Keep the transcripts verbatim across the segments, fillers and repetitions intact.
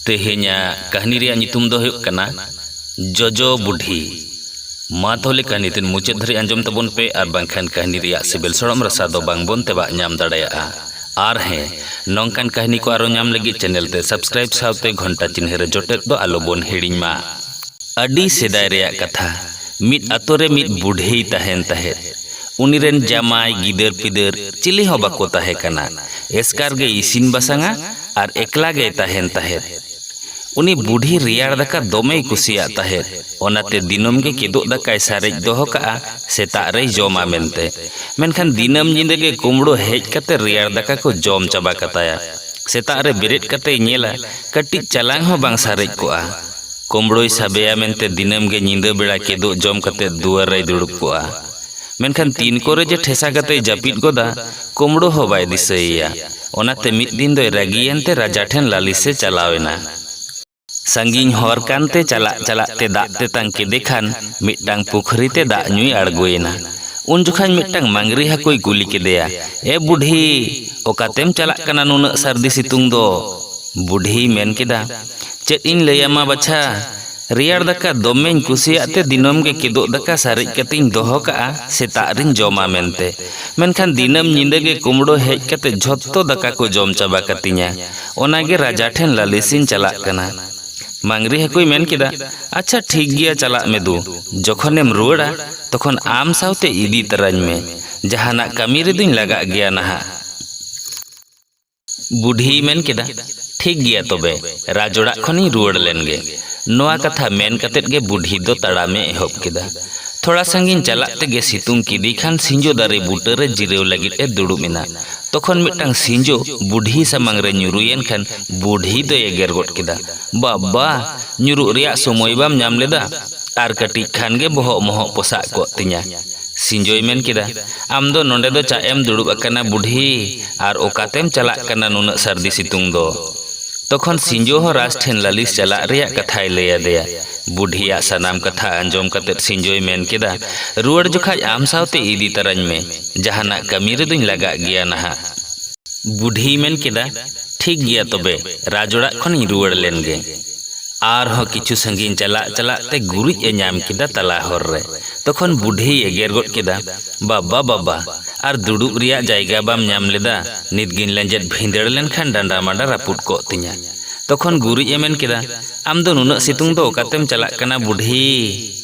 ᱛᱮᱦᱮᱧᱟᱜ ᱠᱟᱹᱦᱱᱤ ᱨᱮᱭᱟᱜ ᱧᱩᱛᱩᱢ ᱫᱚ ᱦᱩᱭᱩᱜ ᱠᱟᱱᱟ ᱡᱚᱡᱚ ᱵᱩᱰᱷᱤ᱾ ᱢᱟ ᱛᱟᱦᱚᱞᱮ ᱠᱟᱹᱦᱱᱤ ᱛᱤᱱ ᱢᱩᱪᱟᱹᱫ ᱫᱷᱟᱹᱨᱤᱡ ᱟᱸᱡᱚᱢ ᱛᱟᱵᱚᱱ ᱯᱮ, ᱟᱨ ᱵᱟᱝᱠᱷᱟᱱ ᱠᱟᱹᱦᱱᱤ ᱨᱮᱭᱟᱜ ᱥᱤᱵᱤᱞ ᱥᱚᱲᱚᱢ ᱨᱟᱥᱟ ᱫᱚ ᱵᱟᱝᱵᱚᱱ ᱛᱮᱵᱟᱜ ᱧᱟᱢ ᱫᱟᱲᱮᱭᱟᱜᱼᱟ᱾ ᱟᱨ ᱦᱮᱸ, ᱱᱚᱝᱠᱟᱱ ᱠᱟᱹᱦᱱᱤ ᱠᱚ ᱟᱨᱚ ᱧᱟᱢ ᱞᱟᱹᱜᱤᱫ ᱪᱮᱱᱮᱞ ᱛᱮ ᱥᱟᱵᱥᱠᱨᱟᱭᱤᱵ ᱥᱟᱶᱛᱮ ᱜᱷᱚᱱᱴᱟ ᱪᱤᱱᱦᱟᱹ ᱨᱮ ᱡᱚᱴᱮᱫ ᱫᱚ ᱟᱞᱚ ᱵᱚᱱ ᱦᱤᱲᱤᱧ ᱢᱟ᱾ ᱟᱹᱰᱤ ᱥᱮᱫᱟᱭ ᱨᱮᱭᱟᱜ ᱠᱟᱛᱷᱟ᱾ ᱢᱤᱫ ᱟᱛᱳ ᱨᱮ ᱢᱤᱫ ᱵᱩᱰᱷᱤᱭ ᱛᱟᱦᱮᱱ ᱛᱟᱦᱮᱸᱫ᱾ ᱩᱱᱤ ᱨᱮᱱ ᱡᱟᱢᱟᱭ, ᱜᱤᱫᱟᱹᱨ ᱯᱤᱫᱟᱹᱨ ᱪᱤᱞᱤ ᱦᱚᱸ ᱵᱟᱠᱚ ᱛᱟᱦᱮᱸ ᱠᱟᱱᱟ᱾ ᱮᱥᱠᱟᱨ ᱜᱮ ᱤᱥᱤᱱ ᱵᱟᱥᱟᱝᱟ ᱟᱨ ᱮᱠᱞᱟ ᱜᱮᱭ ᱛᱟᱦᱮᱱ ᱛᱟᱦᱮᱸᱫ᱾ ᱩᱱᱤ ᱵᱩᱰᱷᱤ ᱨᱮᱭᱟᱲ ᱫᱟᱠᱟ ᱫᱚᱢᱮᱭ ᱠᱩᱥᱤᱭᱟᱜ ᱛᱟᱦᱮᱸᱫ᱾ ᱚᱱᱟᱛᱮ ᱫᱤᱱᱟᱹᱢ ᱜᱮ ᱠᱮᱫᱳᱜ ᱫᱟᱠᱟᱭ ᱥᱟᱨᱮᱡ ᱫᱚᱦᱚ ᱠᱟᱜᱼᱟ, ᱥᱮᱛᱟᱜ ᱨᱮᱭ ᱡᱚᱢᱟ ᱢᱮᱱᱛᱮ᱾ ᱢᱮᱱᱠᱷᱟᱱ ᱫᱤᱱᱟᱹᱢ ᱧᱤᱫᱟᱹ ᱜᱮ ᱠᱩᱢᱵᱽᱲᱳ ᱦᱮᱡ ᱠᱟᱛᱮ ᱨᱮᱭᱟᱲ ᱫᱟᱠᱟ ᱠᱚ ᱡᱚᱢ ᱪᱟᱵᱟ ᱠᱟᱛᱟᱭᱟ᱾ ᱥᱮᱛᱟᱜ ᱨᱮ ᱵᱮᱨᱮᱫ ᱠᱟᱛᱮᱭ ᱧᱮᱞᱟ, ᱠᱟᱹᱴᱤᱡ ᱪᱟᱞᱟᱝ ᱦᱚᱸ ᱵᱟᱝ ᱥᱟᱨᱮᱡ ᱠᱚᱜᱼᱟ᱾ ᱠᱩᱢᱵᱽᱲᱳᱭ ᱥᱟᱵᱮᱭᱟ ᱢᱮᱱᱛᱮ ᱫᱤᱱᱟᱹᱢ ᱜᱮ ᱧᱤᱫᱟᱹ ᱵᱮᱲᱟ ᱠᱮᱫᱳᱜ ᱡᱚᱢ ᱠᱟᱛᱮ ᱫᱩᱣᱟᱹᱨ ᱨᱮᱭ ᱫᱩᱲᱩᱵ ᱠᱚᱜᱼᱟ᱾ ᱢᱮᱱᱠᱷᱟᱱ ᱛᱤᱱ ᱠᱚᱨᱮ ᱡᱮ ᱴᱷᱮᱥᱟ ᱠᱟᱛᱮᱭ ᱡᱟᱹᱯᱤᱫ ᱜᱚᱫᱟ, ᱠᱩᱢᱵᱽᱲᱳ ᱦᱚᱸ ᱵᱟᱭ ᱫᱤᱥᱟᱹᱭᱮᱭᱟ᱾ ᱚᱱᱟᱛᱮ ᱢᱤᱫ ᱫᱤᱱ ᱫᱚᱭ ᱨᱟᱹᱜᱤᱭᱮᱱ ᱛᱮ ᱨᱟᱡᱟ ᱴᱷᱮᱱ ᱞᱟᱹᱞᱤᱥᱮ ᱪᱟᱞᱟᱣ ᱮᱱᱟ᱾ ᱥᱟᱺᱜᱤᱧ ᱦᱚᱨ ᱠᱟᱱᱛᱮ ᱪᱟᱞᱟᱜ ᱪᱟᱞᱟᱜ ᱛᱮ ᱫᱟᱜ ᱛᱮᱛᱟᱝ ᱠᱮᱫᱮ ᱠᱷᱟᱱ ᱢᱤᱫᱴᱟᱝ ᱯᱩᱠᱷᱨᱤ ᱛᱮ ᱫᱟᱜ ᱧᱩᱭ ᱟᱬᱜᱚᱭᱮᱱᱟ᱾ ᱩᱱ ᱡᱚᱠᱷᱟᱱ ᱢᱤᱫᱴᱟᱝ ᱢᱟᱝᱜᱽᱨᱤ ᱦᱟᱹᱠᱩᱭ ᱠᱩᱞᱤ ᱠᱮᱫᱮᱭᱟ, "ᱮ ᱵᱩᱰᱷᱤ, ᱚᱠᱟᱛᱮᱢ ᱪᱟᱞᱟᱜ ᱠᱟᱱᱟ ᱱᱩᱱᱟᱹᱜ ᱥᱟᱹᱨᱫᱤ ᱥᱤᱛᱩᱝ ᱫᱚ?" ᱵᱩᱰᱷᱤᱭ ᱢᱮᱱ ᱠᱮᱫᱟ, "ᱪᱮᱫ ᱤᱧ ᱞᱟᱹᱭᱟᱢᱟ ᱵᱟᱪᱷᱟ, ᱨᱮᱭᱟᱲ ᱫᱟᱠᱟ ᱫᱚᱢᱮᱧ ᱠᱩᱥᱤᱭᱟᱜ ᱛᱮ ᱫᱤᱱᱟᱹᱢ ᱜᱮ ᱠᱮᱫᱳᱜ ᱫᱟᱠᱟ ᱥᱟᱨᱮᱡ ᱠᱟᱛᱮᱧ ᱫᱚᱦᱚ ᱠᱟᱜᱼᱟ ᱥᱮᱛᱟᱜ ᱨᱤᱧ ᱡᱚᱢᱟ ᱢᱮᱱᱛᱮ᱾ ᱢᱮᱱᱠᱷᱟᱱ ᱫᱤᱱᱟᱹᱢ ᱧᱤᱫᱟᱹ ᱜᱮ ᱠᱩᱢᱵᱽᱲᱳ ᱦᱮᱡ ᱠᱟᱛᱮ ᱡᱷᱚᱛᱚ ᱫᱟᱠᱟ ᱠᱚ ᱡᱚᱢ ᱪᱟᱵᱟ ᱠᱟᱛᱤᱧᱟ᱾ ᱚᱱᱟᱜᱮ ᱨᱟᱡᱟ ᱴᱷᱮᱱ ᱞᱟᱹᱞᱤᱥᱤᱧ ᱪᱟᱞᱟᱜ ᱠᱟᱱᱟ᱾" ᱢᱟᱝᱜᱽᱨᱤ ᱦᱟᱹᱠᱩᱭ ᱢᱮᱱ ᱠᱮᱫᱟ, "ᱟᱪᱪᱷᱟ, ᱴᱷᱤᱠ ᱜᱮᱭᱟ, ᱪᱟᱞᱟᱜ ᱢᱮ ᱫᱩ᱾ ᱡᱚᱠᱷᱚᱱᱮᱢ ᱨᱩᱣᱟᱹᱲᱟ, ᱛᱚᱠᱷᱚᱱ ᱟᱢ ᱥᱟᱶᱛᱮ ᱤᱫᱤ ᱛᱟᱨᱟᱧ ᱢᱮ᱾ ᱡᱟᱦᱟᱱᱟᱜ ᱠᱟᱹᱢᱤ ᱨᱮᱫᱚᱧ ᱞᱟᱜᱟᱜ ᱜᱮᱭᱟ ᱱᱟᱦᱟᱜ᱾" ᱵᱩᱰᱷᱤᱭ ᱢᱮᱱ ᱠᱮᱫᱟ, "ᱴᱷᱤᱠ ᱜᱮᱭᱟ ᱛᱚᱵᱮ, ᱨᱟᱡᱽ ᱚᱲᱟᱜ ᱠᱷᱚᱱᱤᱧ ᱨᱩᱣᱟᱹᱲ ᱞᱮᱱ ᱜᱮ᱾" ᱱᱚᱣᱟ ᱠᱟᱛᱷᱟ ᱢᱮᱱ ᱠᱟᱛᱮᱫ ᱜᱮ ᱵᱩᱰᱷᱤ ᱫᱚ ᱛᱟᱲᱟᱢᱮ ᱮᱦᱚᱵ ᱠᱮᱫᱟ᱾ ᱛᱷᱚᱲᱟ ᱥᱟᱺᱜᱤᱧ ᱪᱟᱞᱟᱜ ᱛᱮᱜᱮ ᱥᱤᱛᱩᱝ ᱠᱮᱫᱮ ᱠᱷᱟᱱ ᱥᱤᱸᱡᱳ ᱫᱟᱨᱮ ᱵᱩᱴᱟᱹ ᱨᱮ ᱡᱤᱨᱟᱹᱣ ᱞᱟᱹᱜᱤᱫ ᱮ ᱫᱩᱲᱩᱵ ᱮᱱᱟ᱾ ᱛᱚᱠᱷᱚᱱ ᱢᱤᱫᱴᱟᱝ ᱥᱤᱸᱡᱳ ᱵᱩᱰᱷᱤ ᱥᱟᱢᱟᱝ ᱨᱮ ᱧᱩᱨᱩᱭᱮᱱ ᱠᱷᱟᱱ ᱵᱩᱰᱷᱤ ᱫᱚᱭ ᱮᱜᱮᱨ ᱜᱚᱫ ᱠᱮᱫᱟ, "ᱵᱟᱵᱟ, ᱧᱩᱨᱩᱜ ᱨᱮᱭᱟᱜ ᱥᱚᱢᱚᱭ ᱵᱟᱢ ᱧᱟᱢ ᱞᱮᱫᱟ? ᱟᱨ ᱠᱟᱹᱴᱤᱡ ᱠᱷᱟᱱ ᱜᱮ ᱵᱚᱦᱚᱜ ᱢᱚᱦᱚᱜ ᱯᱚᱥᱟᱜ ᱠᱚᱜ ᱛᱤᱧᱟ᱾" ᱥᱤᱸᱡᱳᱭ ᱢᱮᱱ ᱠᱮᱫᱟ, "ᱟᱢ ᱫᱚ ᱱᱚᱰᱮ ᱫᱚ ᱪᱟᱜ ᱮᱢ ᱫᱩᱲᱩᱵ ᱟᱠᱟᱱᱟ ᱵᱩᱰᱷᱤ, ᱟᱨ ᱚᱠᱟᱛᱮᱢ ᱪᱟᱞᱟᱜ ᱠᱟᱱᱟ ᱱᱩᱱᱟᱹᱜ ᱥᱟᱹᱨᱫᱤ ᱥᱤᱛᱩᱝ ᱫᱚ?" ᱛᱚᱠᱷᱚᱱ ᱥᱤᱸᱡᱳ ᱦᱚᱸ ᱨᱟᱡᱽ ᱴᱷᱮᱱ ᱞᱟᱹᱞᱤᱥ ᱪᱟᱞᱟᱜ ᱨᱮᱭᱟᱜ ᱠᱟᱛᱷᱟᱭ ᱞᱟᱹᱭ ᱟᱫᱮᱭᱟ᱾ ᱵᱩᱰᱷᱤᱭᱟᱜ ᱥᱟᱱᱟᱢ ᱠᱟᱛᱷᱟ ᱟᱸᱡᱚᱢ ᱠᱟᱛᱮ ᱥᱤᱸᱡᱳᱭ ᱢᱮᱱ ᱠᱮᱫᱟ, "ᱨᱩᱣᱟᱹᱲ ᱡᱚᱠᱷᱟᱡ ᱟᱢ ᱥᱟᱶᱛᱮ ᱤᱫᱤ ᱛᱟᱨᱟᱧ ᱢᱮ, ᱡᱟᱦᱟᱱᱟᱜ ᱠᱟᱹᱢᱤ ᱨᱮᱫᱚᱧ ᱞᱟᱜᱟᱜ ᱜᱮᱭᱟ ᱱᱟᱦᱟᱜ᱾" ᱵᱩᱰᱷᱤᱭ ᱢᱮᱱ ᱠᱮᱫᱟ, ᱴᱷᱤᱠ ᱜᱮᱭᱟ ᱛᱚᱵᱮ, ᱨᱟᱡᱽ ᱚᱲᱟᱜ ᱠᱷᱚᱱᱤᱧ ᱨᱩᱣᱟᱹᱲ ᱞᱮᱱ ᱜᱮ᱾ ᱟᱨᱦᱚᱸ ᱠᱤᱪᱷᱩ ᱥᱟᱺᱜᱤᱧ ᱪᱟᱞᱟᱜ ᱪᱟᱞᱟᱜ ᱛᱮ ᱜᱩᱨᱤᱡ ᱮ ᱧᱟᱢ ᱠᱮᱫᱟ ᱛᱟᱞᱟ ᱦᱚᱨ ᱨᱮ᱾ ᱛᱚᱠᱷᱚᱱ ᱵᱩᱰᱷᱤᱭ ᱮᱜᱮᱨ ᱜᱚᱫ ᱠᱮᱫᱟ, "ᱵᱟᱵᱟ, ᱵᱟᱵᱟ, ᱟᱨ ᱫᱩᱲᱩᱵ ᱨᱮᱭᱟᱜ ᱡᱟᱭᱜᱟ ᱵᱟᱢ ᱧᱟᱢ ᱞᱮᱫᱟ? ᱱᱤᱛ ᱜᱤᱧ ᱞᱮᱸᱡᱮᱫ ᱵᱷᱤᱸᱫᱟᱹᱲ ᱞᱮᱱᱠᱷᱟᱱ ᱰᱟᱸᱰᱟ ᱢᱟᱰᱟ ᱨᱟᱹᱯᱩᱫ ᱠᱚᱜ ᱛᱤᱧᱟ᱾" ᱛᱚᱠᱷᱚᱱ ᱜᱩᱨᱤᱡ ᱮ ᱢᱮᱱ ᱠᱮᱫᱟ, "ᱟᱢ ᱫᱚ ᱱᱩᱱᱟᱹᱜ ᱥᱤᱛᱩᱝ ᱫᱚ ᱚᱠᱟᱛᱮᱢ ᱪᱟᱞᱟᱜ ᱠᱟᱱᱟ ᱵᱩᱰᱷᱤ?"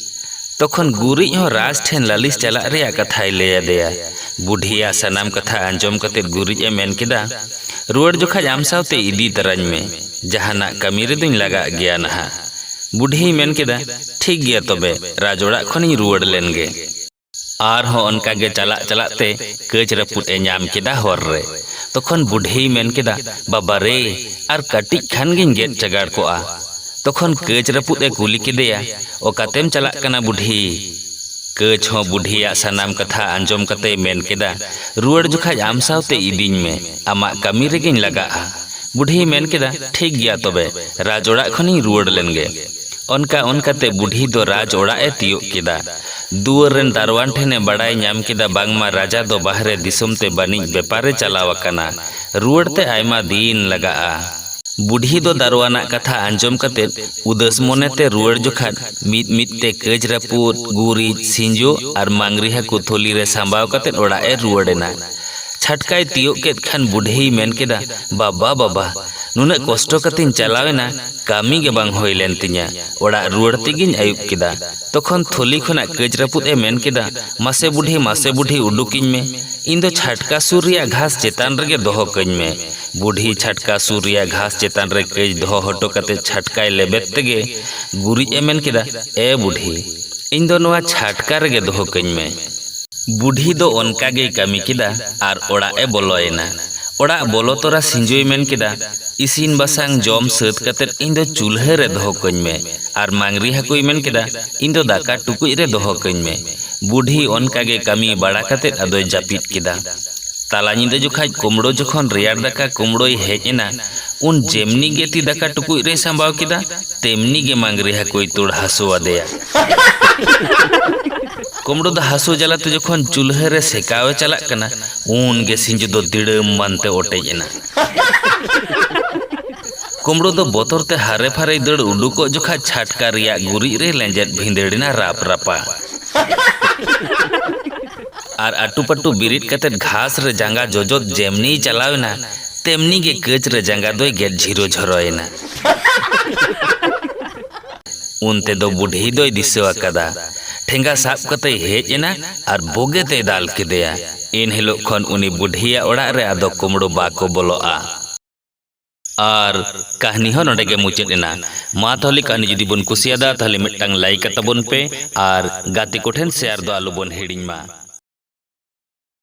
ᱛᱚᱠᱷᱚᱱ ᱜᱩᱨᱤᱡ ᱦᱚᱸ ᱨᱟᱡᱽ ᱴᱷᱮᱱ ᱞᱟᱹᱞᱤᱥ ᱪᱟᱞᱟᱜ ᱨᱮᱭᱟᱜ ᱠᱟᱛᱷᱟᱭ ᱞᱟᱹᱭ ᱟᱫᱮᱭᱟ᱾ ᱵᱩᱰᱷᱤᱭᱟᱜ ᱥᱟᱱᱟᱢ ᱠᱟᱛᱷᱟ ᱟᱸᱡᱚᱢ ᱠᱟᱛᱮ ᱜᱩᱨᱤᱡ ᱮ ᱢᱮᱱ ᱠᱮᱫᱟ, "ᱨᱩᱣᱟᱹᱲ ᱡᱚᱠᱷᱟᱡ ᱟᱢ ᱥᱟᱶᱛᱮ ᱤᱫᱤ ᱛᱟᱨᱟᱧ ᱢᱮ, ᱡᱟᱦᱟᱱᱟᱜ ᱠᱟᱹᱢᱤ ᱨᱮᱫᱚᱧ ᱞᱟᱜᱟᱜ ᱜᱮᱭᱟ ᱱᱟᱦᱟᱜ᱾" ᱵᱩᱰᱷᱤᱭ ᱢᱮᱱ ᱠᱮᱫᱟ, "ᱴᱷᱤᱠ ᱜᱮᱭᱟ ᱛᱚᱵᱮ, ᱨᱟᱡᱽ ᱚᱲᱟᱜ ᱠᱷᱚᱱᱤᱧ ᱨᱩᱣᱟᱹᱲ ᱞᱮᱱ ᱜᱮ᱾" ᱟᱨᱦᱚᱸ ᱚᱱᱠᱟ ᱜᱮ ᱪᱟᱞᱟᱜ ᱪᱟᱞᱟᱜ ᱛᱮ ᱠᱟᱹᱡ ᱨᱟᱹᱯᱩᱫ ᱮ ᱧᱟᱢ ᱠᱮᱫᱟ ᱦᱚᱨ ᱨᱮ᱾ ᱛᱚᱠᱷᱚᱱ ᱵᱩᱰᱷᱤᱭ ᱢᱮᱱ ᱠᱮᱫᱟ, "ᱵᱟᱵᱟ ᱨᱮ, ᱟᱨ ᱠᱟᱹᱴᱤᱡ ᱠᱷᱟᱱ ᱜᱤᱧ ᱜᱮᱫ ᱪᱟᱜᱟᱲ ᱠᱚᱜᱼᱟ᱾" ᱛᱚᱠᱷᱚᱱ ᱠᱟᱹᱡ ᱨᱟᱹᱯᱩᱫ ᱮ ᱠᱩᱞᱤ ᱠᱮᱫᱮᱭᱟ, "ᱚᱠᱟᱛᱮᱢ ᱪᱟᱞᱟᱜ ᱠᱟᱱᱟ ᱵᱩᱰᱷᱤ?" ᱠᱟᱹᱡ ᱦᱚᱸ ᱵᱩᱰᱷᱤᱭᱟᱜ ᱥᱟᱱᱟᱢ ᱠᱟᱛᱷᱟ ᱟᱸᱡᱚᱢ ᱠᱟᱛᱮᱭ ᱢᱮᱱ ᱠᱮᱫᱟ, "ᱨᱩᱣᱟᱹᱲ ᱡᱚᱠᱷᱟᱡ ᱟᱢ ᱥᱟᱶᱛᱮ ᱤᱫᱤᱧ ᱢᱮ, ᱟᱢᱟᱜ ᱠᱟᱹᱢᱤ ᱨᱮᱜᱮᱧ ᱞᱟᱜᱟᱜᱼᱟ᱾" ᱵᱩᱰᱷᱤᱭ ᱢᱮᱱ ᱠᱮᱫᱟ, "ᱴᱷᱤᱠ ᱜᱮᱭᱟ ᱛᱚᱵᱮ, ᱨᱟᱡᱽ ᱚᱲᱟᱜ ᱠᱷᱚᱱᱤᱧ ᱨᱩᱣᱟᱹᱲ ᱞᱮᱱ ᱜᱮ᱾" ᱚᱱᱠᱟ ᱚᱱᱠᱟᱛᱮ ᱵᱩᱰᱷᱤ ᱫᱚ ᱨᱟᱡᱽ ᱚᱲᱟᱜ ᱮ ᱛᱤᱭᱳᱜ ᱠᱮᱫᱟ᱾ ᱫᱩᱣᱟᱹᱨ ᱨᱮᱱ ᱫᱟᱨᱣᱟᱱ ᱴᱷᱮᱱ ᱮ ᱵᱟᱲᱟᱭ ᱧᱟᱢ ᱠᱮᱫᱟ ᱵᱟᱝᱢᱟ ᱨᱟᱡᱟ ᱫᱚ ᱵᱟᱦᱨᱮ ᱫᱤᱥᱚᱢ ᱛᱮ ᱵᱟᱹᱱᱤᱡ ᱵᱮᱯᱟᱨ ᱮ ᱪᱟᱞᱟᱣ ᱟᱠᱟᱱᱟ᱾ ᱨᱩᱣᱟᱹᱲ ᱛᱮ ᱟᱭᱢᱟ ᱫᱤᱱ ᱞᱟᱜᱟᱜᱼᱟ᱾ ᱵᱩᱰᱷᱤ ᱫᱚ ᱫᱟᱨᱣᱟᱱᱟᱜ ᱠᱟᱛᱷᱟ ᱟᱸᱡᱚᱢ ᱠᱟᱛᱮ ᱩᱫᱟᱹᱥ ᱢᱚᱱᱮᱛᱮ ᱨᱩᱣᱟᱹᱲ ᱡᱚᱠᱷᱟᱱ ᱢᱤᱫ ᱢᱤᱫ ᱛᱮ ᱠᱟᱹᱡ ᱨᱟᱹᱯᱩᱫ, ᱜᱩᱨᱤᱡ, ᱥᱤᱸᱡᱳ ᱟᱨ ᱢᱟᱝᱜᱽᱨᱤ ᱦᱟᱹᱠᱩ ᱛᱷᱚᱞᱤ ᱨᱮ ᱥᱟᱸᱵᱟᱣ ᱠᱟᱛᱮ ᱚᱲᱟᱜ ᱮ ᱨᱩᱣᱟᱹᱲ ᱮᱱᱟ᱾ ᱪᱷᱟᱴᱠᱟᱭ ᱛᱤᱭᱳᱜ ᱠᱮᱫ ᱠᱷᱟᱱ ᱵᱩᱰᱷᱤᱭ ᱢᱮᱱ ᱠᱮᱫᱟ, "ᱵᱟᱵᱟ, ᱵᱟᱵᱟ, ᱱᱩᱱᱟᱹᱜ ᱠᱚᱥᱴᱚ ᱠᱟᱛᱮᱧ ᱪᱟᱞᱟᱣ ᱮᱱᱟ, ᱠᱟᱹᱢᱤ ᱜᱮ ᱵᱟᱝ ᱦᱩᱭ ᱞᱮᱱ ᱛᱤᱧᱟ᱾ ᱚᱲᱟᱜ ᱨᱩᱣᱟᱹᱲ ᱛᱮᱜᱤᱧ ᱟᱹᱭᱩᱵ ᱠᱮᱫᱟ᱾" ᱛᱚᱠᱷᱚᱱ ᱛᱷᱚᱞᱤ ᱠᱷᱚᱱᱟᱜ ᱠᱟᱹᱡ ᱨᱟᱹᱯᱩᱫ ᱮ ᱢᱮᱱ ᱠᱮᱫᱟ, "ᱢᱟᱥᱮ ᱵᱩᱰᱷᱤ, ᱢᱟᱥᱮ ᱵᱩᱰᱷᱤ, ᱩᱰᱩᱠᱤᱧ ᱢᱮ᱾ ᱤᱧ ᱫᱚ ᱪᱷᱟᱴᱠᱟ ᱥᱩᱨ ᱨᱮᱭᱟᱜ ᱜᱷᱟᱥ ᱪᱮᱛᱟᱱ ᱨᱮᱜᱮ ᱫᱚᱦᱚ ᱠᱟᱹᱧ ᱢᱮ᱾" ᱵᱩᱰᱷᱤ ᱪᱷᱟᱴᱠᱟ ᱥᱩᱨ ᱨᱮᱭᱟᱜ ᱜᱷᱟᱥ ᱪᱮᱛᱟᱱ ᱨᱮ ᱠᱟᱹᱡ ᱫᱚᱦᱚ ᱦᱚᱴᱚ ᱠᱟᱛᱮ ᱪᱷᱟᱴᱠᱟᱭ ᱞᱮᱵᱮᱫ ᱛᱮᱜᱮ ᱜᱩᱨᱤᱡ ᱮ ᱢᱮᱱ ᱠᱮᱫᱟ, "ᱮ ᱵᱩᱰᱷᱤ, ᱤᱧ ᱫᱚ ᱱᱚᱣᱟ ᱪᱷᱟᱴᱠᱟ ᱨᱮᱜᱮ ᱫᱚᱦᱚ ᱠᱟᱹᱧ ᱢᱮ᱾" ᱵᱩᱰᱷᱤ ᱫᱚ ᱚᱱᱠᱟ ᱜᱮᱭ ᱠᱟᱹᱢᱤ ᱠᱮᱫᱟ ᱟᱨ ᱚᱲᱟᱜ ᱮ ᱵᱚᱞᱚᱭᱮᱱᱟ᱾ ᱚᱲᱟᱜ ᱵᱚᱞᱚ ᱛᱚᱨᱟ ᱥᱤᱸᱡᱳᱭ ᱢᱮᱱ ᱠᱮᱫᱟ, "ᱤᱥᱤᱱ ᱵᱟᱥᱟᱝ ᱡᱚᱢ ᱥᱟᱹᱛ ᱠᱟᱛᱮ ᱤᱧ ᱫᱚ ᱪᱩᱞᱦᱟᱹ ᱨᱮ ᱫᱚᱦᱚ ᱠᱟᱹᱧ ᱢᱮ᱾" ᱟᱨ ᱢᱟᱝᱜᱽᱨᱤ ᱦᱟᱹᱠᱩᱭ ᱢᱮᱱ ᱠᱮᱫᱟ, "ᱤᱧ ᱫᱚ ᱫᱟᱠᱟ ᱴᱩᱠᱩᱡ ᱨᱮ ᱫᱚᱦᱚ ᱠᱟᱹᱧ ᱢᱮ᱾" ᱵᱩᱰᱷᱤ ᱚᱱᱠᱟ ᱜᱮ ᱠᱟᱹᱢᱤ ᱵᱟᱲᱟ ᱠᱟᱛᱮ ᱟᱫᱚᱭ ᱡᱟᱹᱯᱤᱫ ᱠᱮᱫᱟ᱾ ᱛᱟᱞᱟ ᱧᱤᱫᱟᱹ ᱡᱚᱠᱷᱟᱡ ᱠᱩᱢᱲᱳ ᱡᱚᱠᱷᱚᱱ ᱨᱮᱭᱟᱲ ᱫᱟᱠᱟ ᱠᱩᱢᱲᱳᱭ ᱦᱮᱡ ᱮᱱᱟ, ᱩᱱ ᱡᱮᱢᱱᱤ ᱜᱮ ᱛᱤ ᱫᱟᱠᱟ ᱴᱩᱠᱩᱡ ᱨᱮᱭ ᱥᱟᱸᱵᱟᱣ ᱠᱮᱫᱟ, ᱛᱮᱢᱱᱤ ᱜᱮ ᱢᱟᱝᱜᱽᱨᱤ ᱦᱟᱹᱠᱩᱭ ᱛᱩᱲ ᱦᱟᱹᱥᱩ ᱟᱫᱮᱭᱟ᱾ ᱠᱩᱢᱲᱳ ᱫᱚ ᱦᱟᱹᱥᱩ ᱡᱟᱞᱟᱛᱮ ᱡᱚᱠᱷᱚᱱ ᱪᱩᱞᱦᱟᱹ ᱨᱮ ᱥᱮᱠᱟᱣ ᱮ ᱪᱟᱞᱟᱜ ᱠᱟᱱᱟ, ᱩᱱ ᱜᱮ ᱥᱤᱸᱡᱳ ᱫᱚ ᱫᱤᱲᱟᱹᱢ ᱢᱟᱱᱛᱮ ᱚᱴᱮᱡ ᱮᱱᱟ᱾ ᱠᱩᱢᱵᱽᱲᱩ ᱫᱚ ᱵᱚᱛᱚᱨ ᱛᱮ ᱦᱟᱨᱮ ᱯᱷᱟᱨᱮᱭ ᱫᱟᱹᱲ ᱩᱰᱩᱠᱚᱜ ᱡᱚᱠᱷᱟᱡ ᱪᱷᱟᱴᱠᱟ ᱨᱮᱭᱟᱜ ᱜᱩᱨᱤᱡ ᱨᱮ ᱞᱮᱸᱡᱮᱫ ᱵᱷᱤᱸᱫᱟᱹᱲ ᱮᱱᱟ ᱨᱟᱯ ᱨᱟᱯᱟ᱾ ᱟᱨ ᱟᱹᱴᱩ ᱯᱟᱹᱴᱩ ᱵᱤᱨᱤᱫ ᱠᱟᱛᱮᱫ ᱜᱷᱟᱥ ᱨᱮ ᱡᱟᱸᱜᱟ ᱡᱚᱡᱚᱫ ᱡᱮᱢᱱᱤᱭ ᱪᱟᱞᱟᱣ ᱮᱱᱟ, ᱛᱮᱢᱱᱤ ᱜᱮ ᱠᱟᱹᱪ ᱨᱮ ᱡᱟᱸᱜᱟ ᱫᱚᱭ ᱜᱮᱫ ᱡᱷᱤᱨᱚ ᱡᱷᱚᱨᱚᱭᱮᱱᱟ᱾ ᱩᱱ ᱛᱮᱫᱚ ᱵᱩᱰᱷᱤ ᱫᱚᱭ ᱫᱤᱥᱟᱹ ᱟᱠᱟᱫᱟ᱾ ᱴᱷᱮᱸᱜᱟ ᱥᱟᱵ ᱠᱟᱛᱮᱭ ᱦᱮᱡ ᱮᱱᱟ ᱟᱨ ᱵᱩᱜᱤ ᱛᱮᱭ ᱫᱟᱞ ᱠᱮᱫᱮᱭᱟ᱾ ᱮᱱ ᱦᱤᱞᱳᱜ ᱠᱷᱚᱱ ᱩᱱᱤ ᱵᱩᱰᱷᱤᱭᱟᱜ ᱚᱲᱟᱜ ᱨᱮ ᱟᱫᱚ ᱠᱩᱢᱵᱽᱲᱩ ᱵᱟᱠᱚ ᱵᱚᱞᱚᱜᱼᱟ᱾ ᱟᱨ ᱠᱟᱹᱦᱱᱤ ᱦᱚᱸ ᱱᱚᱰᱮ ᱜᱮ ᱢᱩᱪᱟᱹᱫ ᱮᱱᱟ᱾ ᱢᱟ ᱛᱟᱦᱚᱞᱮ ᱠᱟᱹᱦᱱᱤ ᱡᱩᱫᱤ ᱵᱚᱱ ᱠᱩᱥᱤᱭᱟᱫᱟ, ᱛᱟᱦᱚᱞᱮ ᱢᱤᱫᱴᱟᱝ like ᱟᱛᱟᱵᱚᱱ ᱯᱮ ᱟᱨ ᱜᱟᱛᱮ ᱠᱚᱴᱷᱮᱱ share ᱫᱚ ᱟᱞᱚ ᱵᱚᱱ ᱦᱤᱲᱤᱧ ᱢᱟ᱾